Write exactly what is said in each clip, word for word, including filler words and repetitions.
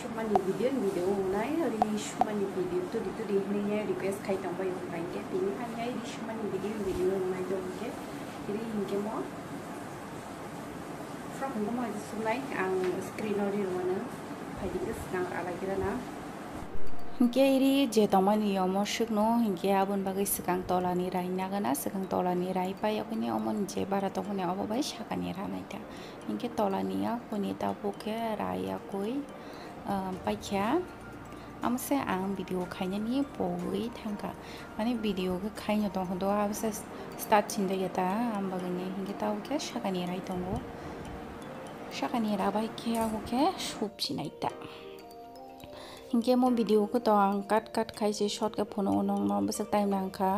Sumani video ni video wngnai, ri sumani video tudi tudi hwnwi request khai tongbai wngkha, hinkhe tini hamya ri sumani video ni video wngnai do hinkhe ri hinkhe mo frock hinkhe mo sumnai ang screen o ri rwmano phaidi khe swkang alai khe rana. Hinkhe ri je tongmani yomo swkno hinkhe aboni bagwi swkang tolani rai nagana, swkang tolani rai pai yakuni omoni je bara tongmani obo bai sakani ranai ta. Hinkhe tolani yakuni tabuk khe rai yakui, ah, paikha. Amo se ang video khainani pogwi thangkha. Mane video khe khaino tongkha do, abo se start sinjakya ta, ang bagwini hinkhe tabuk khe sakani rai tongo. Sakani rabai khe abo khe sup sinai ta. Hinkhe mo video khe to ang cut cut khai se short khe phunukgo nokno, bwswk time nangkha.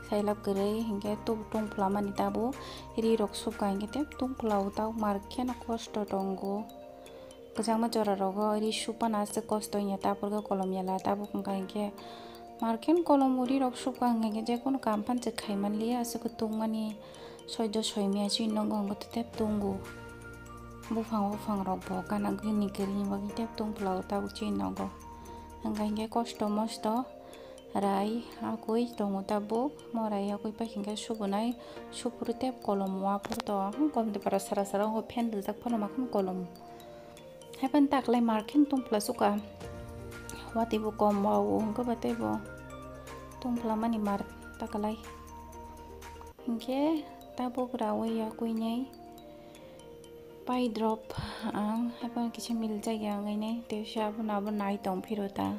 Sailab kwrwi hinkhe tuk tungphla mani tabuk ri rok supkha hinkhe tei tungphla o tabuk mar kheno kosto tongo. Kwchangma jora rogo ri supana aswk kosto wngya, tabuk khe kolom yala, tabuk wngkha hinkhe mar khen kolom o ri rok supkha wngkha hinkhe jekono kam phano se khai manliya, aswk khe tungmani soijo soimia chini nogo hinkhe tei tungo. Buphang buphang rok bo gana gini kwrwini bagwi tei tungphla o tabuk chini nogo. Wngkha hinkhe kosto mosto rai hakui tongo tabuk, mo rai hakui paikha hinkhe subunai, suphuru tei kolom o aphuru to, kolom de para sara sara o fan rijak phano ma khum kolom. Haiphano taklai mar khen tungphla suka. Watwi bo kom wa o wngkha ba tei bo tungphla mani mar taklai. Hinkhe tabuk rawi yakui nai pai drop ang haiphano kisa miljak ya wngwi nai tei se abono abo nai tong phiro ta.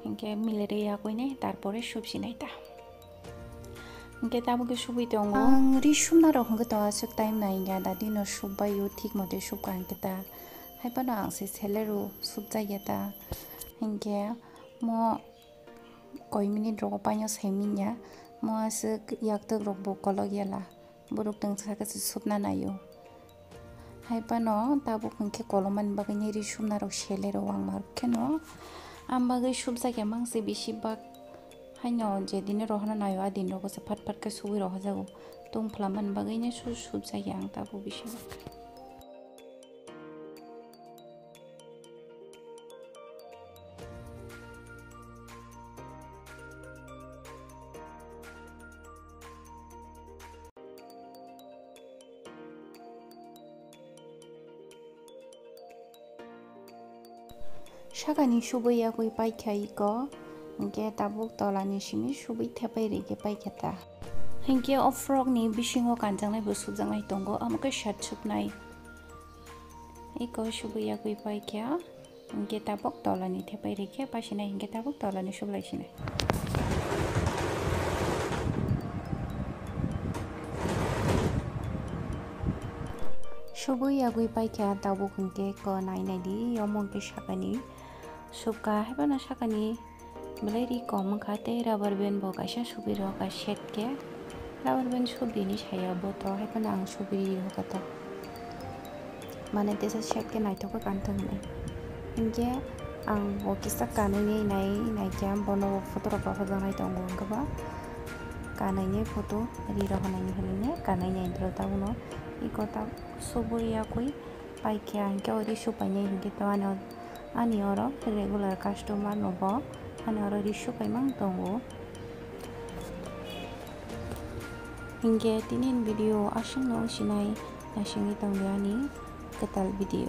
Hinkhe milere yakui nai tarpore sup sinai ta. Hinkhe tabuk khe subui tongo. Ang ri sumna rok hinkhe to aswk time nai ya, dadi no sup bai o, thik mote sup ka hinkhe ta. Haiphano ang se selero sup jak ya ta. Hinkhe mo koi minute rogo paino sai minya, mo aswk yaktuk rok bo kolok yala. Borok tongsa khe se supna naio. Haiphano tabuk hinkhe kolomani bagwi nai ri sumna rok sele rok wngma rok kheno. Ang bagwi supjak ya mang se bisi bak. Haino je dini rohorna naio, a din rogo se phat phat khe subui rohojago. Tungphla mani bagwi nai su supjak ya ang tabuk bisi bak. Sakani subui yakui paikha iko, hinkhe tabuk tolani simi subui thepai rikhe paikha ta. Hinkhe o frock ni bisingo kanjaknai bo subjaknai tongo, amo khe shirt supnai. Iko subui yakui paikha. Hinkhe tabuk tolani thepai rikhe pasinai, hinkhe tabuk tolani sublai sinai. Subui yagui paikha tabuk hinkhe ko nai nai di, omo hinkhe sakani subka, haiphano sakani belai ri kom wngkha tei rubber band bo kaisa subui rwkha set khe. Rubber band subini saya bo to, haiphano ang subui rwkha to. Mane teisa set khe naithok khe kanthok hinwi. Hinkhe ang bo kisa kanwi nai nai khe bono bo photo rok rohorjaknai tongo hinkhe ba kanwi nai photo ri rohornai hinwi nai kanwi nai bwrwi tabukno iko ta subui yakui paikha hinkhe o ri supainai hinkhe to ano ani oro regular customer no bo ani oro ri supaimang tongo. Hinkhe tini ni video aswkno sinai naisingwi tongdi ani kwtal video.